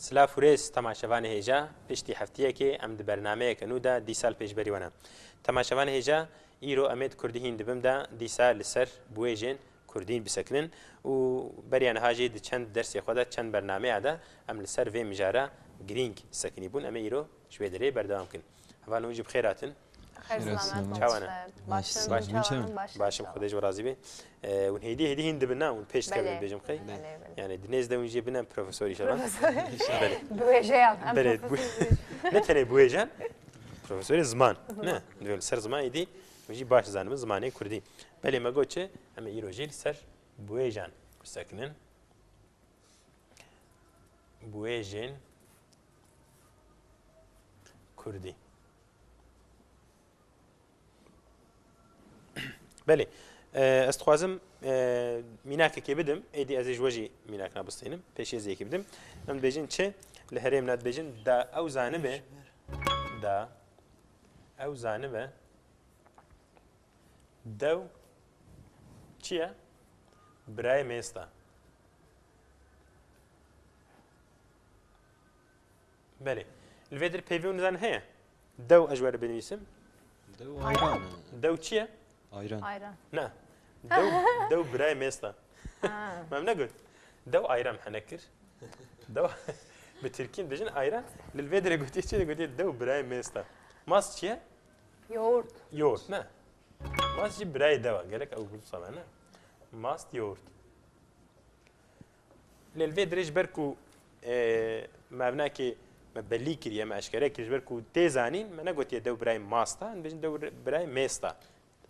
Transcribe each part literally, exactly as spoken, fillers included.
Silav û rêz temaşevanê hêja, piştî heftiyekê em di bernameyeke nû de dîsa li pêşberî we ne. Temaşevanê hêja, îro em ê di kurdî hîn dibim de dîsa li ser biwêjên kurdî bisekinin û beriya niha jî di çend dersê xwe de, çend bernameya de em li ser vê mijara girîng sekinî bûn. Em ê îro ji wê derê berdewam bikin. Hevalên hûn jî bi xêr hatin. Xêr Xêr zilamet, olsun. Çawa ne? Baş, baş, baş, baş, baş, baş, baş, Xwedê ji we razî be. Ee, hûn hêdî, hêdî hîn dibin, na, hûn pêş dikevin, belê, bêjim xey. Belê, belê. Yani di nêz de hûn jê bine profesorî şevan. Profesor. Belê. Bi wêjeyan, em Belê, profesor. Ne tenê bi wêjeyan, profesorê ziman. Ne, divê li ser ziman êdî, hûn jî baş zanibin zimanê kurdî. Belê me got çi, em ê îro jî li ser bi wêjeyan bisekinin. Bi wêjên kurdî. Belê. E, ez dixwazim, e, mînakekê bidim. Êdî ez ê ji we jî mînakna bistînim. Pêşî ez ê yekê bidim. Em dibêjin çi? Li herêmna dibêjin da ew zanibe. Da ew zanibe. Dew çi ye? Birayê mêsta. Belê. Li vê dir peyvê û nizan heye? Dew ez ji we re binivîsim. Dew ayran e. Dew çi ye? Ayran. Ayran. Na. Dew, dew birayê mêsta. Ha. Me negot. Dew ayran hene kir. Dew bi tirkî dibêjin ayran. Li vê dire gotiye çi? Gotiye dew birayê mêsta. Mast çi ye? Yoğurt. Yoğurt, ne? Mast jî birayê dewa. Gelek ew gul same, ne? Mast, yoğurt. Lê li vê dirê ji ber ku, e, me evnakê me belî kiriye, me eşkere kir, ji ber ku tê zanîn, me negotiye dew birayê masta, em dibêjin dew birayê mêsta.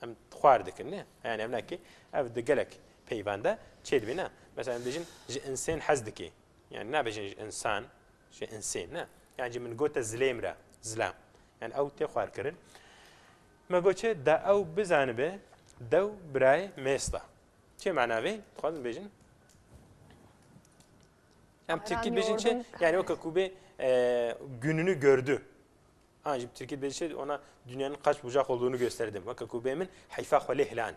Em xwar dikin, ne? Yani evnakê ev di gelek peyvan de çê dibîne. Mesela em dibêjin ji insên hez dike. Yani nabêjin ji insan, ji insên, ne? Yani ji min gote zilêm re, zilam. Yani ew tê xwar kirin. Me got çi, da ew bizanibe, dew birayê mêsta. Çi mana vê? Dixwazin bêjin. Em Ayran tirkî dibêjin çi? Yoğurdun. Yani weke ku bê, e, gününü gördü. An jî bi tirkî dibêjin çi? Ona dünyanın kaç bucak olduğunu gösterdim. Weke ku bê min heyfa xwe lê hiland.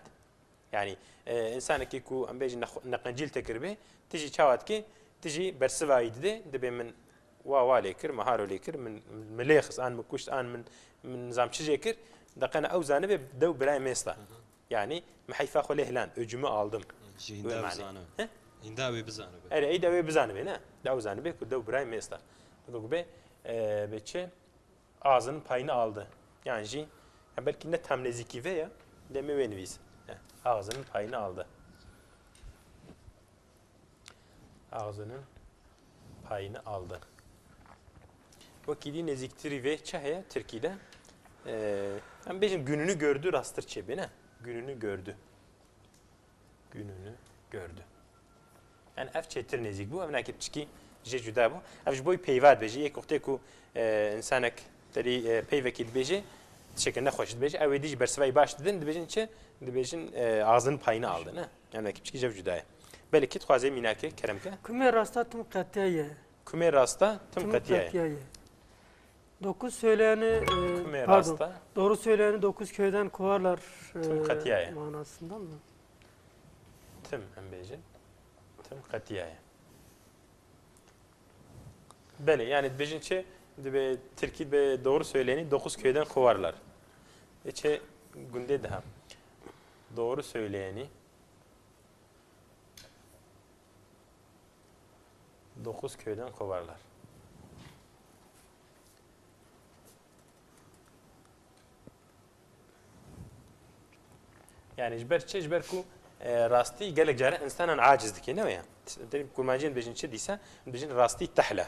Yani, e, insanekî ku em bêjin nex-, neqencîl te kiribê, tu jî çawa dikê? Tu jî bersiva wî didê, dibê min wa wa lê kir, min haro lê kir, min, min lê xist, an min kuşt, an min, min nizam çi jê kir, deqene ew zanibe dew birayê mêsta. Hı hı. Yani, mi heyfa xwe lê hiland, öcümü aldım. Ji hînda bizanibe. He? Hînda wê bizanibe. Erê, ey de wê bizanibe, ne? Da ew zanibe ku dew birayê mêsta. Ku bê, e, bê çi? Ağzının payını aldı. Yani jî, ya belkî ne tam nêzîkî vê ya, demê wê nivîs. He, ağzının payını aldı. Ağzının payını aldı. Wekî dî nêzîktirî vê çi heye tirkî de? Ee, em bêjin gününü gördü rasttir çê bê, ne? Gününü gördü. Gününü gördü. Yani ev çêtir nêzîk bû, ev nakê piçikî jê cuda bû. Ev ji bo peyva dibêje. Yek wextê ku, e, insanek terî, e, peyvekî dibêje, tişeke nexweş dibêje, ew êdî jî bersivayî baş didin, dibêjin çi? Dibêjin, e, ağzının payını aldı, ne? Yani nakê piçikî jev cuda ye. Belê kî dixwaze mînakê kerem ke. Kumê rasta tim qetiya ye. Kumê rasta tim Tim qetiya ye. qetiya ye. Dokuz söyleyeni, e, Kumê pardon, rasta. Doğru söyleyeni dokuz köyden kovarlar, Tim e, qetiya ye. Manasında mı? Tim em bêjin. Tim qetiya ye. Belê, yani dibêjin çi? Dibe, tirkî dibe doğru söyleyeni dokuz köyden kovarlar. E çi gundê daha. Doğru söyleyeni dokuz köyden kovarlar. Yani ji ber çi? Ji ber ku, e, rastî gelek caran insanan aciz dike, ne wê ya? Kurmancî dibêjin çi dîsa? Dibêjin rastî tehla.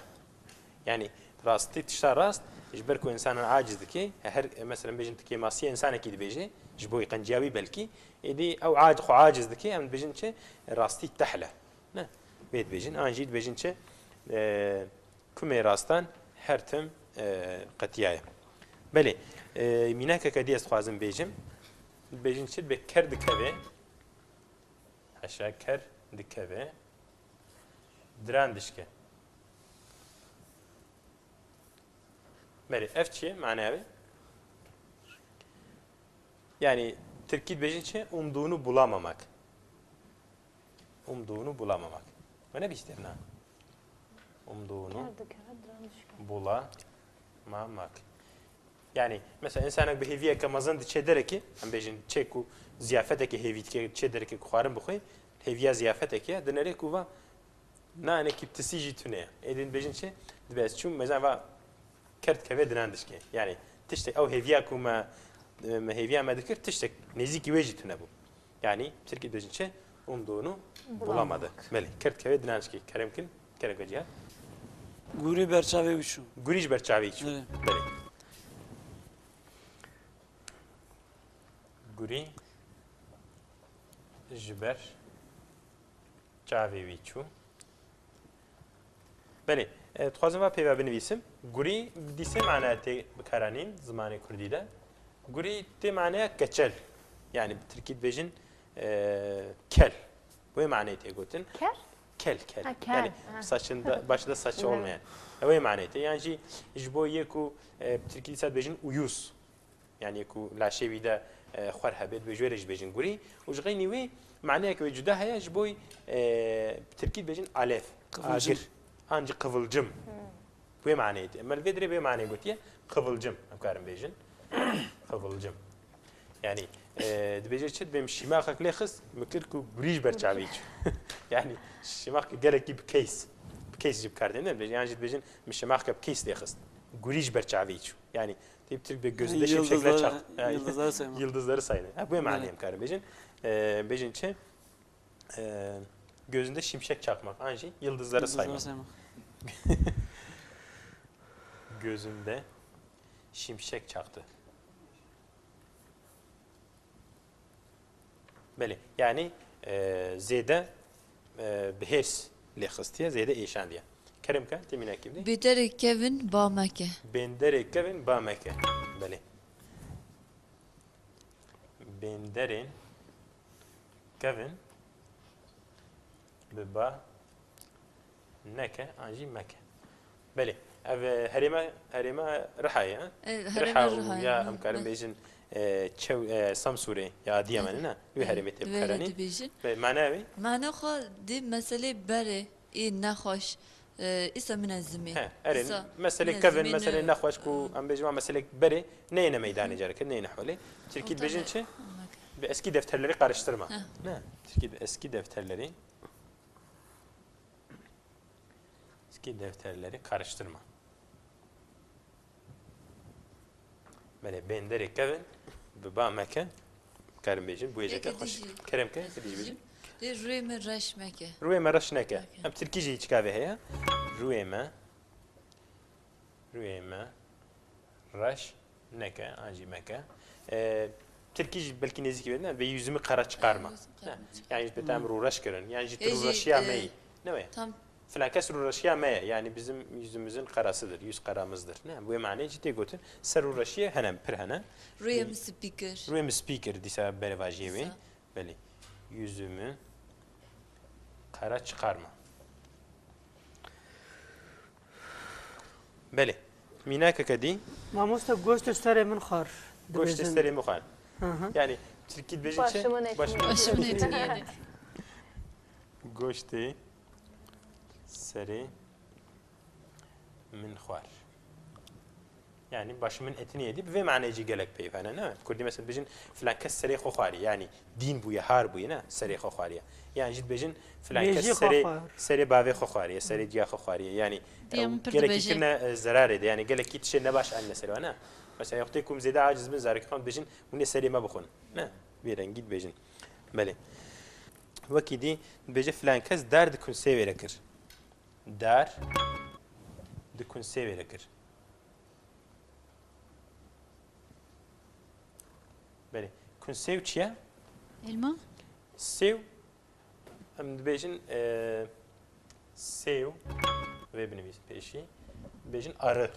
Yani rastî tişta rast, ji ber ku insanan aciz dike, her, e, mesela bêjin tu kêmasiya insanekî dibêje, ji bo qenciya wî belkî, êdî ew ac-, xwe aciz dike, em dibêjin çi? Rastî tehla. Ne? Vê dibêjin, an jî dibêjin çi? E, kumê rastan her tim, e, qetiyaye. Belê, e, mînakeke dî ez dixwazim bêjim. Dibêjin çi? Dibe ker dikeve. Heşa ker dikeve. Diran dişke. Belê, ev çi ye? Manaya wê? Yani, tirkî dibêjin çi? Umduğunu bulamamak. Umduğunu bulamamak. We nebîstî na? Umdûnû. Kar dikeve diranişke. Bulamamak. Yani, mesela, insanek bi hêviyeke mezin diçe derekê, em bêjin, çê ku ziyafeteke hêvî dike, çê derekê ku xwarin bixwe, hêviya ziyafetekê, dinere ku va, nanekî bi tisî jî tune ye. Êdî dibêjin çi? Dibe ez çûm, mesela, va, kerd keve dinan dişke. Yani, tiştek, ew hêviya ku me, me hêviya me dikir, tiştek nêzîkî wê jî tune bû. Yani, Tirkî dibêjin çi? Umdûnû bulamadı. Belê, kerd keve dinan dişke. Kerem kin, kerem ke ciya. Gurî ber çavê wî çû. Gurî ji ber çavê wî çû. Evet. Belê. Gurî ji ber çavê wî çû. Belê, e, dixwazim va pêve binivîsim. Gurî di sê mana tê bikaranîn zimanê kurdî de. Gurî tê manaya keçel. Yani bi tirkî dibêjin, e, kel. Wê maneyê tê gotin. Kel? Kel, kel. Ha, kel. Yani ha. Saçında, başında saçı olmayan. E, wê maneyê tê. Yani jî ji bo yê ku, e, bi tirkî dîsa dibêjin uyuz. Yani ku laşê wî de, e, xwer hebe, dibê ji wê re jî bêjin gurî. Û ji xeynî wê maneyeke wê cuda heye, ji bo, e, tirkî dibêjin alev, agir, an jî qivulcim. Wê maneyê tê. Me li vê dirê vê maneyê gotiye, qivulcim, em karin bêjin. Qivulcim. Yani, e, dibêje çi? Dibê min şîmaxek lê xist, min kir ku gurî ji ber çavê çû. Yani, şîmaxek gelekî bi keys. Bi keys jî bi kar tê, ne? Dibêjin, yan jî dibêjin, min şîmaxek bi keys lê xist. Gurî ji ber çavê çû. Yani, Tê bi tirk bê gözünde şimşekler çak. Yıldızları sayın. Yıldızları sayın. Ha, bu manayê em karin bêjin. Ee, bêjin çi? Ee, gözünde şimşek çakmak. An jî yıldızları saymak. Gözünde şimşek çaktı. Belê, yanî, e, zêde, e, bi hêrs lê xistiye, zêde êşandiye. Kerem ke, tê mînakê bidî. Bêderê kevin ba meke. Bênderê kevin ba meke. Belê. Bênderên kevin bi ba neke an jî meke. Belê. Ev, e, herêma, herêma Rihayê, ha? E, herêma Riha û Rihayê, ya, ha, em karin bêjin, e, Çew-, e, Samsûrê ya Adiyamanê, ne? Wê herêmê tê bikaranîn. Belê, dibêjin. Belê, mana wê? Mana xwe dê meselê berê, ê nexweş, e, îsa min ez zimê. He, erê, îsa meselê kevin, meselê nexweş ku, e, em bêjin, meselê berê neyêne meydanê, careke neyêne holê. Tirkî dibêjin çi? Bi eski defterleri karıştırma. Heh. Ne? Tirkî de eski defterleri, eski defterleri karıştırma. Belê, bênderê kevin bi ba meke, karin bêjin, bu êjeke xweş. Kerem ke, hêdî jî bêjin. Lê rûyê me reş meke. Rûyê me reş neke. Em tirkî jî çika vê heye. Rûyê me, rûyê me reş neke, an jî meke. E, tirkî jî belkî nêzîkî wê ne, ve yüzümü kara çıkarma. Ha, yüzümü kara çıkarma. Yani jî bê te em rûreş kirin. Yani jî tu rûreşiya me yî. Ne wê? Tam. Filan kes rûreşiya me ye. Yani bizim yüzümüzün karasıdır, yüz karamızdır. Ne? Bu manayê jî tê gotin. Ser rûreşiyê hene, pir hene. Rûyê min spî kir. Rûyê min spî kir, dîsa berevajiyê wê. Belê. Yüzümü kara çıkarma. Belê. Mînakeke dî. Mamoste, goştê serê min xwar. Goştê serê min xwar. Hı hı. Yani, tirkî dibêjin çi? Başımın etini yedi. Başımın etini yedi. Goştê serê min xwar. Yani başımın etini yedi. Bi vê manayê jî gelek peyv hene, ne? Kurdî mesela dibêjin filan kes serê xwe xwariye. Yani dîn bûye, har bûye, ne? Serê xwe xwariye. Yan jî dibêjin filan kes serê, serê bavê xwe xwariye, serê diya xwe xwariye. Yani ew gelekî kirine, e, zerarê de. Yani gelekî tişê nebaş anîne serê wan, ne? Mesela wextê ku em zêde aciz bin, zarokê xwe dibêjin, hûn ê serê me bixwin. Ne? Vê rengî dibêjin. Belê. Wekî dî dibêje filan kes dar di kunsê wê re kir. Dar di kunsê wê re kir. Belê. Kunsêw çi ye? Elma? Sêw, em dibêjin, e, sêw, vê binivîs pêşî. Dibêjin arı.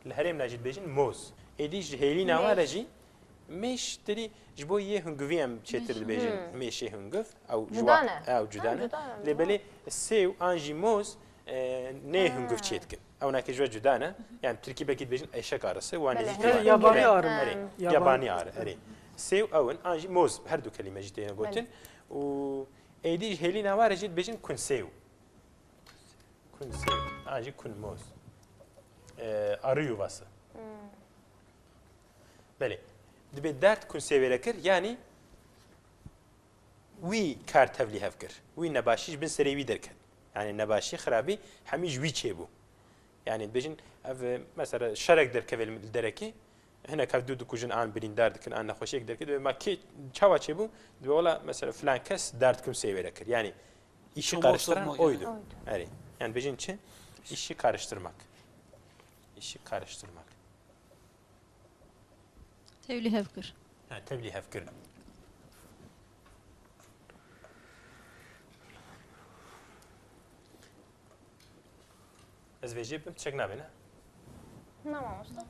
Li herêmna jî dibêjin moz. Êdî ji hêlîna wan re jî mêş, terî ji bo yê hingivî em çêtir dibêjin mêşê hingiv. Ew ji wan, ew cuda ne. Lê belê sêw an jî moz, e, nê hingiv çê dikin. Ew nake ji we cuda ne. Yani tirkî belkî dibêjin eşek arısı, wan nêzîkî wan. Yabani arı. Erê, yabani arı, erê. Sêw ew in, an jî moz, her du kelîme jî têne gotin. Û êdî ji hêlîna wan re jî dibêjin kunsêw. Kunsêv, an jî kunmoz. E, arı yuvası. Belê. Dibê derd kunsêvê re kir, yanî wî kar tevlî hev kir. Wî nebaşî ji bin serê wî derket. Yanî nebaşî, xirabî hemî ji wî çêbû. Yanî dibêjin, ev, e, mesela şerek derkeve li derekê, hinek hev dû dikujin, an birîndar dikin, an nexweşiyek derket. Dibê ma kê çawa çêbû? Dibê wela mesela filan kes derd kunsêvê re kir. Yanî îşi Çoğu karıştıran sorma oydu. Oydu. Erê. Yanî dibêjin çi? İşi karıştırmak. İşi karıştırmak. Tevlî hev kir. Ha, tevlî hev kir. Ez vê jê bim, çek nabê, ne? Ne mamoste?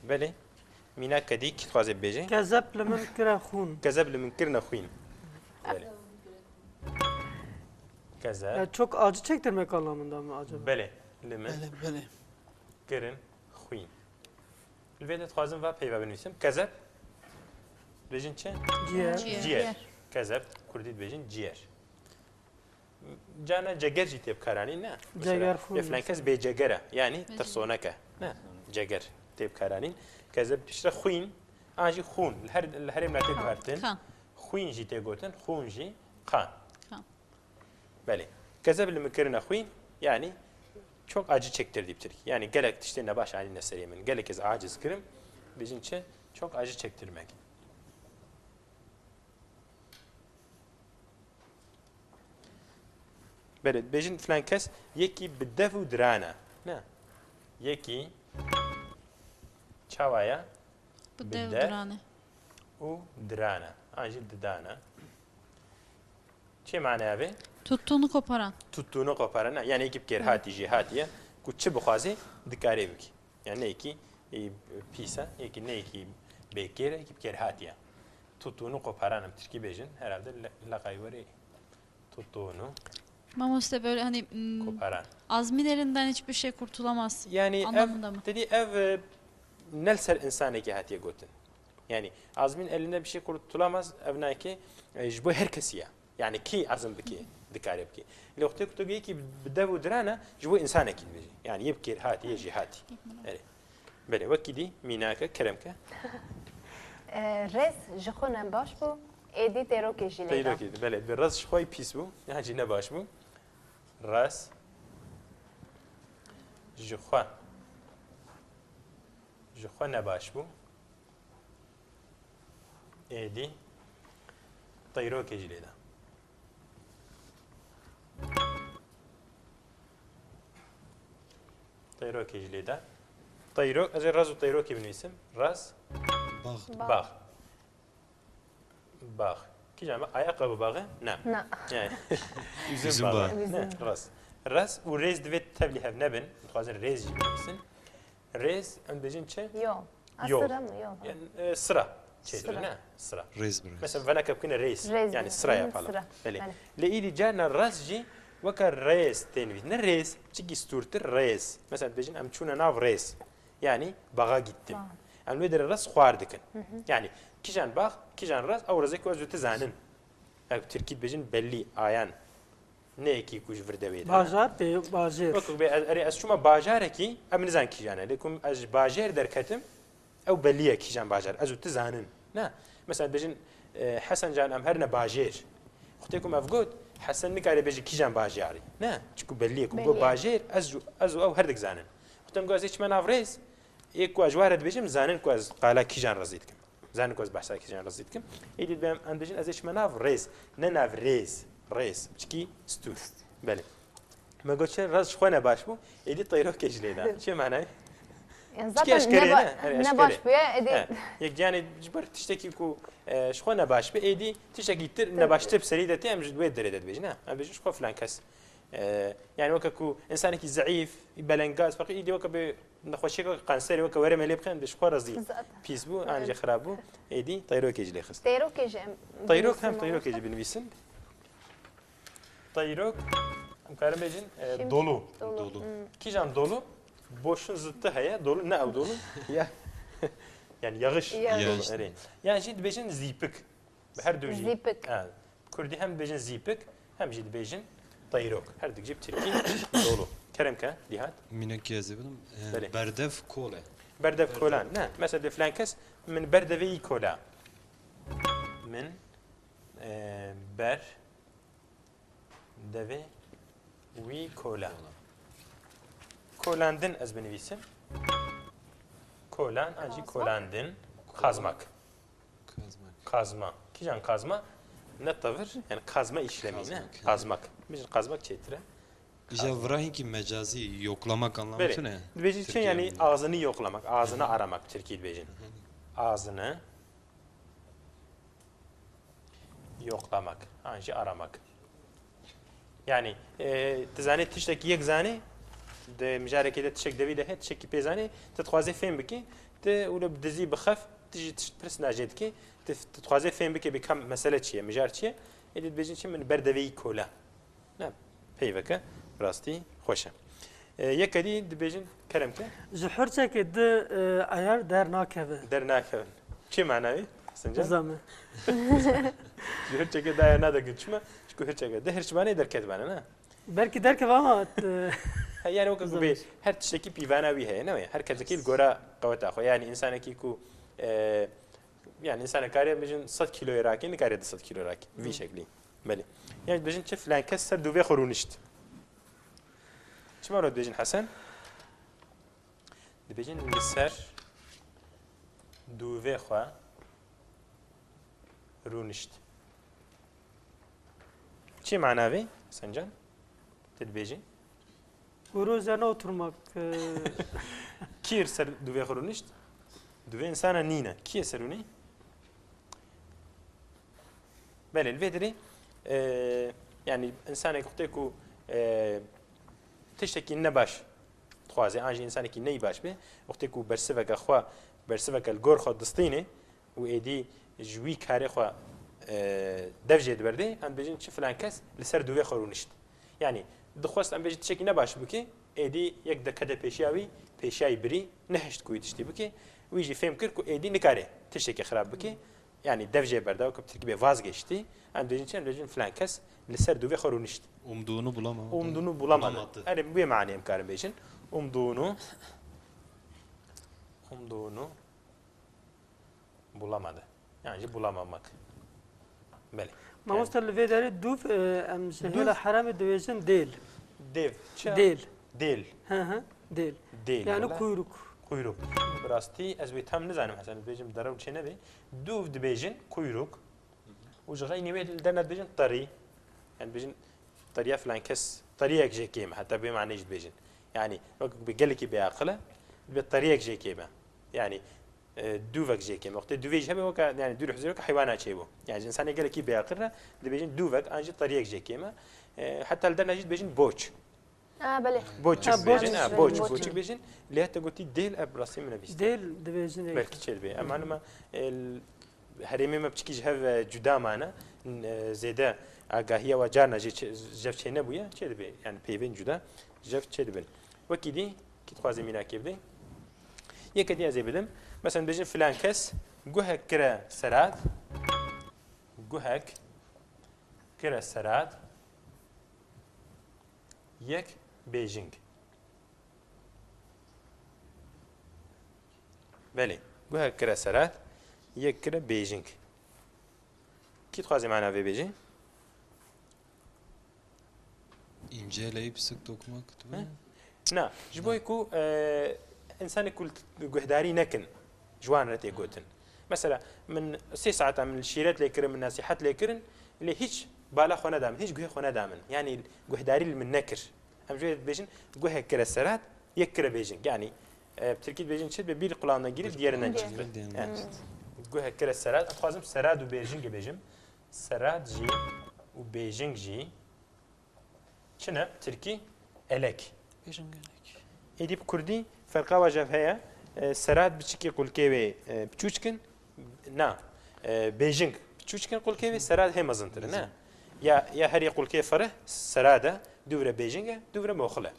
Belê. Mînak kedî kî dixwaze bibêje? Kezeb li min kire xûn. Kezeb li min kirine xwîn. Belê. Kezeb. Ya çok acı çektirmek anlamında mı acaba? Belê. Li min Belê, belê. kirin xwîn. Li vê de dixwazim va peyva binivîsim. Kezeb. Dibêjin çi? Ciğer. Ciğer. Ciğer. Kezeb. Kurdî dibêjin ciğer. Carna ceger jî tê bikaranîn, ne? Mesela, Ceger xûn. Bê filan kes bê ceger e. Yanî Bê tirsonek e. Ne? Ceger tê bikaranîn. Kezeb piştre xwîn. An jî xûn. Li her, li herêm ne tê Kan. guhertin. Kan. Xwîn jî tê gotin. Xûn jî kan. Kan. Belê. Kezeb li min kirine xwîn. Yanî çok acı çektirdi bi Tirkî. Yanî gelek tiştê nebaş anîne serê min. Gelek ez aciz kirim. Bêjin çi? Çok acı çektirmek. Belê, dibêjin filan kes yekî bi dev û diran e. Ne. Yekî çawa ye? Bi Bi dev û dev diran e. û diran e. An jî didan e. Çi manaya vê? Tuttuğunu koparan. Tuttuğunu koparan. Ne. Yani yekî bi kêrhatî jêhatî ye. Ku çi bixwazê, dikarê bikî. Yani ne yekî, e, pîs e, yekî ne yekî bêkêr e, yekî bi kêrhatî ye. Tuttuğunu koparan em Tirkî bêjin. Herhalde le-, leqay werê tuttuğunu Mamoste böyle hani, hmm, koparan. Azmin elinden hiçbir şey kurtulamaz Yani anlamında ev, mı? Tedî ev, e, ne li ser insanekî hatiye gotin. Yani Azmin elinde bir şey kurtulamaz, ev nayekê, e, ji bo her kesî ye. Yani kî ezm bike, dikare bike. Lê wextê ku tu yekî bi dev û diran e, ji bo insanekî dibêjî. Yani yê bi kêrhatî, yê jêhatî. Erê. Belê, wekî dî, mînake, kerem ke. E, rêz ji xwe ne baş bû, êdî têrokê jî lê da. Têrokê, belê, bi rêz ji xwe pîs bû, yan jî ne baş bû. Rêz ji xwe, ji xwe ne baş bû. Êdî teyrokê jî lê da. Teyrokê jî lê da. Teyrok, ez ê rêz û teyrokê binivîsim. Rêz. Bax. Bax. Bax. Bax. Kîjan bax? Ayakkabı bağı? Ne. Ne. Yani, üzüm Üzüm bağı. bağı. Üzüm. Ne, rêz. Rêz û rêz divê tevlî hev nebin. Dixwazin rêz jî binivîsin. Rêz, em dibêjin çi? Yol. A, Yol. Sıra mı? Yol. Yani, e, sıra. Çêtir, Sıra. ne? Sıra. Rêz bi rêz. Mesela, veneke bikine rêz. Rêz Yani, bi- sıra hı, yapalım. sıra. Belê. Belê. Lê îdî carna rêz jî weke rêz tên vî. Ne rêz, çikî stûrtir, rêz. Mesela, dibêjin, em çûne nav rêz. Yani, bağa gittim. Bağa. Em wê derê rêz xwar dikin. Hı hı. Yani, kîjan bax, kîjan rêz, ew rêzê ku ez û tu zanin. Ew Tirkî dibêjin belli, ayan. Ne yekî ku ji vir dewê de. Bajar, pê-, bajêr. Wekî bê, ez, erê, ez çûma bajarekî, em nizan kîjan e. Lê ku ez ji bajêr derketim, ew belî ye kîjan bajar. Ez û tu zanin. Ne? Mesela dibêjin, e, Hesen can, em herine bajêr. Wextê ku me ev got, Hesen nikare bêje kîjan bajarî. Ne? Çiku belî ye ku Belî got ye. bajêr, ez, ez û ew her dik zanin. Wextê em got ez ê çime nav rêz, ê ku ez ji we re dibêjim, zanin ku ez qala kîjan rêzî dikim. Zanin ku ez behsa kîjan rêzî dikim. Êdî dibêm em dibêjin ez ê çime nav rêz. Ne nav rêz. Rêz. Çikî stûr. Belê. Me got çi rêz ji xwe ne baş bû. Êdî teyrokê jî lê da. Çi manayê? Yani Çikî zaten eşkere ne ba-, ne? Erê, ne eşkere. baş bûye, êdî He. Yek yani ji ber tiştekî ku, e, ji xwe ne baş be, êdî tiştekî tir ne baştir bi serî de tê, em ji wê derê de dibêjin. Ha? Em dibêjin ji xwe filan kes. E, yani weke ku insanekî zeîf, belengaz, feqîr, êdî weke bi nexweşiyeke kanserê weke were me lê bixin, em dê ji xwe rêzî Zaten. pîs bû, an jî xirab bû. Êdî teyrokê jî lê xist. Teyrokê jî em Teyrok, binivîsin hem teyrokê mamoste. jî binivîsin. Teyrok, em karin bêjin, e, Şimdi dolu. Dolu. Dolu. Hmm. Kîjan dolu? Boşun zıttı heye, dolu ne ew dolu? Ya. Yani yağış. Yağış. Yağış. Erê. Yan jî dibêjin zîpik. Bi her du jî. Zîpik. Ha. Kurdî hem dibêjin zîpik, hem jî dibêjin teyrok. Her du jî bi tirkî dolu. Kerem ke, Dîhat. Mînekî ez ê bidim. E, Belê. Berdev kol e. Berdev kolan. Ne, mesela dê filan kes, "Min berdevê wî kola." Min, e, ber devê wî kola. Kolandin ez binivîsim. Kolan, an jî Kazmak. Kolandin. Kazmak. Kazmak. Kazma. Kîjan kazma? Ne tavır, yani kazma işlemi, ne? Kazmak, he. Kazmak. Bijin kazmak çêtir e. Îja Kazmak. Vira hinkî mecazî, yoklamak anlamı Belê. Tune. Dibêjin çi, Tirkiye yani mi? Ağzını yoklamak, ağzını Hı hı. aramak, Tirkî dibêjin. Hı hı. Ağzını yoklamak, an jî aramak. Yani, e, tu zanî tiştekî yek zanî, di mijarekê de tiştek devî de heye, tiştekî pê zanî, tu dixwazî fêm bikî, tu wilo bi dizî, bi xef, tu jî tişt pirs najê dikî, tu, tu dixwazî fêm bikî bi kam mesele çi ye, mijar çi ye, êdî dibêjin çi, "Min berdevê wî kola." Ne, peyveke, bi rastî xweş e. E, yeke dî dibêjin, kerem ke. Ji hirçekê di, e, eyar der nakeve. Der nakevin. Çi mana wî? Sincan? Nizam e. Ji hirçekê di eyar nadekin çima? Çiku hirçeke di hirçbane derketbane, ne? Belkî derkeve ama, e, He, yani weke ku bê, nizam. Her tiştekî pîvana wî heye, ne? Her kesekî li gora qeweta xwe. Yani insanekî ku, e, yani insanek kare bijin sed kiloyê rakî, nikare du sed kilo rakî. Vî Hı. şeklî. Belê. Yani dibêjin çi, filan kes ser dûvê xwe rûnişt. Çima wilo dibêjin Hesen? Dibêjin li ser dûvê xwe rûnişt. Çi mana vê, Hesen can? Tu dibêjî? Kuyruğu üzerine oturmak, e, Kî ser dûvê xwe rûnişt? Dûvê insana nîne. Kî yê ser rûnî? Belê, li vê derê, e, yani, insanek wextê ku, e, tiştekî nebaş dixwaze, an jî insanekî neyî baş be, wextê ku bersiveke xwe, bersiveke li gor xwe distîne û êdî ji wî karê xwe, e, dev jê diberdê, em dibêjin çi filan kes li ser dûvê xwe rûnişt. Yani, dixwest em bêjin tiştekî nebaş bike, êdî yek dekete pêşiya wî, pêşiya wî birî, nehişt ku wî tiştî bike, wî jî fêm kir ku êdî nikare tiştekî xirab bike. Yani dev jê berda, weke bi tirkî bê vazgeçtî. Em dibêjin çi? Em dibêjin filan kes li ser dûvê xwe rûnişt. Umduğunu bulama-, Umduğunu bulamadı. Bulamadı. Erê, bi wê manê em karin bêjin. Umduğunu, umduğunu bulamadı. Yani jî bulamamak. Belê. Mamoste, li vê derê dûv, e, em ji Dûv. hêla herêmê dibêjin dêl. Dêv. Çi? Dêl. Dêl. Hı hı, dêl. Dêl, Yani wele. Kuyruk. Kuyruk. Bi rastî ez wê tam nizanim, Hesen, dibêjim derew çê nebê. Dûv dibêjin kuyruk. Û ji xeynî wê li derna dibêjin terî. Yani dibêjin teriya filan kes, teriyek jê kêm e. Heta bi manê jî dibêjin. Yani wek bi gelekî bêaqil e, dibê teriyek jê kêm e. Yani, e, dûvek jê kêm e. Wextê dûvê jî hebe weke, yani dûr huzur weke heywana çêbû. Yani ji insanê gelekî bêaqil re dibêjin dûvek an jî teriyek jê kêm e. E, heta li derna jî dibêjin boç. Ha, belê. Boçik Ha, dibêjin, boçik, ha, boç, boçik. boçik dibêjin. Lê heta gotî dêl, ev bi rastî min nebîst. Dêl dibêjin ê. Belkî çê dibê. Em anima, e, herêmê me piçikî ji hev, e, cuda mane. N-, e, zêde agahiya we carna jê çê-, jev çê nebûye, çê dibê. Yani peyvên cuda jev çê dibin. Wekî dî, kî dixwaze mînakê bidê? Yeke dî ez ê bidim. Mesela dibêjin filan kes guhek kire serad. Guhek kire serad. Yek bêjing. Belê. Guhek kire serad, yek kire bêjing. Kî dixwaze mana vê bêje? İnceleyip sık dokumak. He? Na, ji bo Na. ku, e, insanê ku guhdarî nekin, ji wan re tê gotin. Mesela, min sê saeta min şîret lê kirin, min nesîhet lê kirin, lê hiç bala xwe neda min, hiç guhê xwe neda min. Yani guhdarî li min nekir. Em ji wê dibêjin guhek kire serad, yek kire bêjing. Yani, e, bi tirkî dibêjin çi? Bi bir kulağından girip diğerinden Diğer. çıktı. Diğerinden Yani, çıktı. guhek kire serad. Em dixwazim serad û bêjingê bêjim. Serad jî û bêjing jî çi ne? Tirkî elek. Bêjing elek. Êdî bi kurdî ferqa wa jev heye. E, serad biçikê qulkê wê, e, biçûçkin. Na. E, bêjing biçûçkin qulkê wê, serad hê mezintir e, ne? Mezin. Ya, ya herî qulkê ferih serad e, dûvre bêjing e, dûvre moxil e.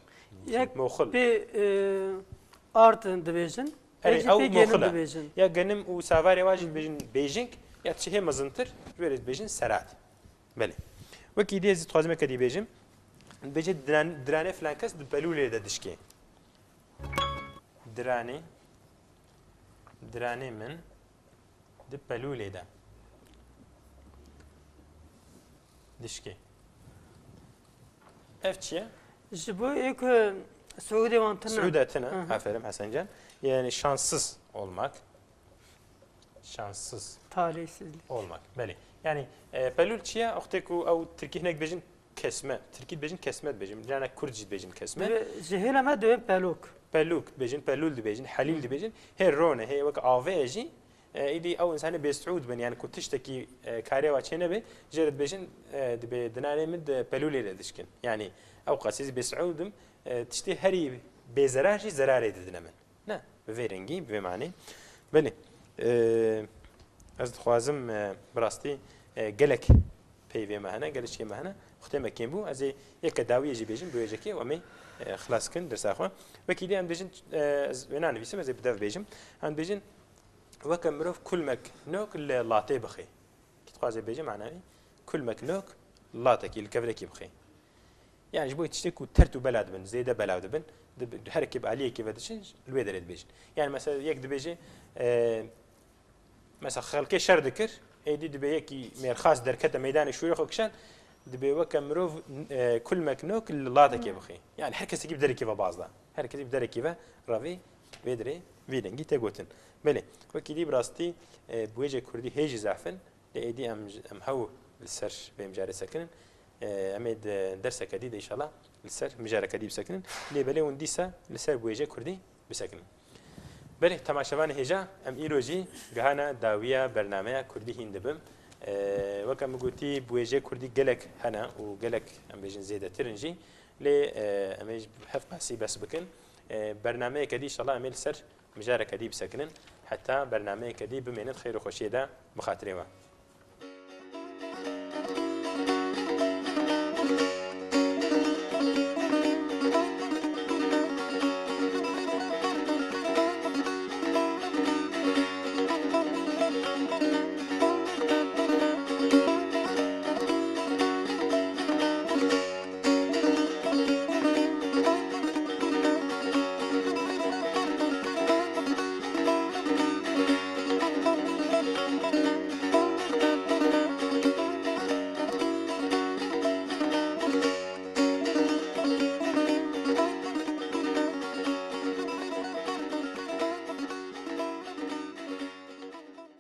Yek Moxil. pê, e, ard dibêjin, Erê, yek jî ew pê genim moxil e. dibêjin. Ya genim û savarê wa jî dibêjin bêjing, ya çi hê mezintir, ji wê re dibêjin serad. Belê. Wekî dî ez dixwazim eke dî bêjim. Dibêje diran-, diranê filan kes di pelûlê de dişkê. Diranê, diranê min di pelûlê de dişkê. Ev çi ye? Ji bo ê ku Siûdê wan tune. Siûdê tune. Hı hı. Aferin Hesen Can. Yani şanssız olmak. Şanssız Talihsizlik. olmak. Belê. Yani e, pelûl çi ye? Wextê ku ew Tirkî hinek dibêjin kesme. Tirkî dibêjin kesme dibêjin. Yani Kurd jî dibêjin kesme. Dibe, ji hêla me dibên pelok. Pelûk dibêjin, pelûl dibêjin, helîl dibêjin. Hê rone, hê wek avê jî. E, îdî ew insanê bêsiûd bin, yani ku tiştekî e, karê wa çê nebe, jê re dibêjin, e, dibê dinarê min di pelûlê de dişkin. Yani ew qasî zî bêsiûd im, e, tiştê herî bêzerar jî zerarê didine min. Ne, bi vê rengî, bi vê manê. Belê. E, ez dixwazim e, bi rastî e, gelek peyvê me hene, gelek çiyê me hene. Wextê me kêm bû, ez ê yeke dawiyê jî bêjim, bi wêjekê û em ê e, xilas kin dersa xwe. Wekî dî em dibêjin, e, ez wê nanivîsim, ez ê bi dev bêjim. Em dibêjin, weke mirov kulmek nok li latê bixê. Kî dixwaze bêje manayê, kulmek nok latekî li kevrekî bixê. Yani ji bo tiştê ku tert û bela dibin, zêde belav dibin, di, herekê bi aliyekê ve diçin, li wê derê dibêjin. Yani mesela yek dibêje, e, mesela xelkê şer dikir, êdî dibê yekî mêrxas derkete meydanê şûrê xwe kişand, dibê weke mirov e, kulmek nok li latekê bixê. Yani her kesekî bi derekê ve baz da. Her kesekî bi derekê ve revê vê derê vê dengî te gotin. Belê, wekî dî bi rastî e, bi wêjê kurdî hê jî zehf in. Lê êdî em, em hew li ser vê mijarê sekinin. E, em ê di derseke dî de înşallah li ser mijareke dî bisekinin. Lê belê hûn dîsa li ser bi wêjê kurdî bisekinin. Belê, temaşevanê hêja, em îro jî gihana dawiya bernameya kurdî hîn dibim. E, weke min gotî, bi wêjê kurdî gelek hene û gelek, em bêjin, zêdetir in jî. Lê e, em ê ji hev qasî bes bikin. E, bernameyeke dî înşallah em ê li ser mijareke dî bisekinin. Heta bernameyeke dî bimênin xêr û xweşiyê de bi xatirê we.